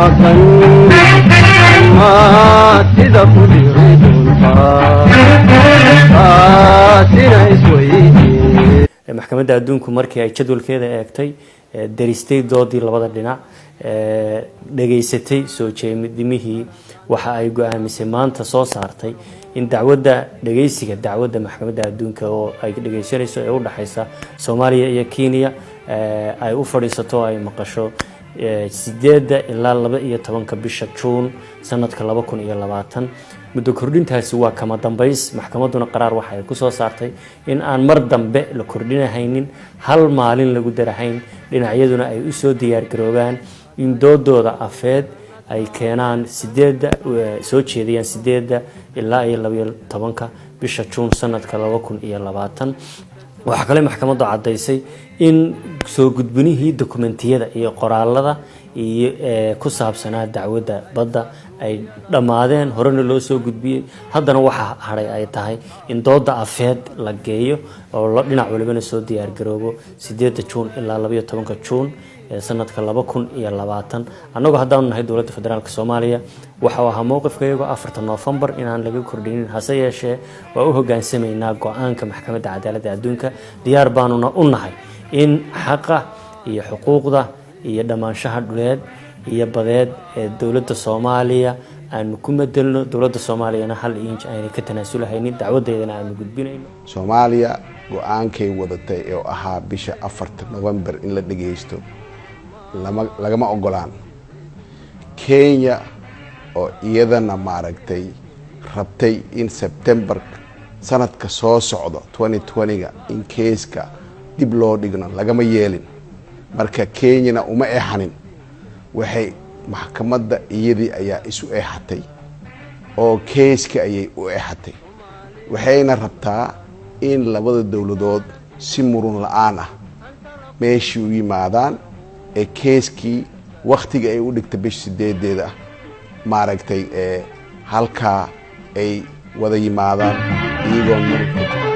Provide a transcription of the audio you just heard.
Maqan maatida ku dhici doontaa, taasina isweydiin. Maxkamadda Adduunku markii ay jadwalkeeda eegtay, daristay doodii labada dhinac, dhegaysatay soo jeedimihii, waxa ay go-aamisay, maanta soo saartay in dacwadda dhegeysiga dacwadda Maxkamadda Adduunka oo ay dhegeysanayso ee u dhexaysa Soomaaliya iyo Kenya ay u fadhiisato, ay maqasho 8-da ilaa 12-ka bisha Juun sanadka 2020. Muddo kordhintaasi waa kama dambays. Maxkamadduna qaraar waxa ay kusoo saartay in aan mar dambe la kordhinahaynin, hal maalin lagu darahayn, dhinacyaduna ay usoo diyaargaroobaan in doodooda afeed ay keenaan 8-da, soo jeediyaan 8-da ilaa iyo 12-ka bisha Juun sanadka 2020. Waxaa kale maxkamaddu caddaysay in soo gudbinihii dokumentiyada iyo qoraalada iyo ku saabsanaa dacwadda badda ay dhammaadeen, horena loo soo gudbiyey. Haddana waxaa hadhay ay tahay in dooda afeed la geeyo oo dhinac walibana soo diyaargaroobo 8-da Juun ilaa 12-ka Juun ee sanadka 2020. Annagoo haddaanu nahay Dowladda Federaalka Soomaaliya, waxau ahaa mowqifkayagu 4-ta Noofembar inaan laga kordhinin. Hase yeeshee, waa u hogaansamaynaa go-aanka Maxkamadda Cadaaladda Adduunka. Diyaar baanuna u nahay in xaqa iyo xuquuqda iyo dhammaanshaha dhuleed iyo badeed ee dowladda Soomaaliya aanu ku madelno, dowladda Soomaaliyana hal inch aynay ka tanaasulahaynin, dacwadeedana aanu gudbinayno. Soomaaliya go-aankay wadatay oo ahaa bisha 4-ta November in la dhageysto lama lagama ogolaan. Kenya oo iyadana maaragtay rabtay in September sanadka soo socdo 2020-ga in case-ka dib loo dhigno, lagama yeelin. Marka Kenyana uma eexanin, waxay maxkamadda iyadii ayaa isu eexatay oo case-ka ayay u eexatay, waxayna rabtaa in labada dowladood si murun la-aan ah meeshii u yimaadaan ee case-kii waktiga ay u dhigta bisha 8-deeda ah maaragtay ee halkaa ay wada yimaadaan iyagoo murunka.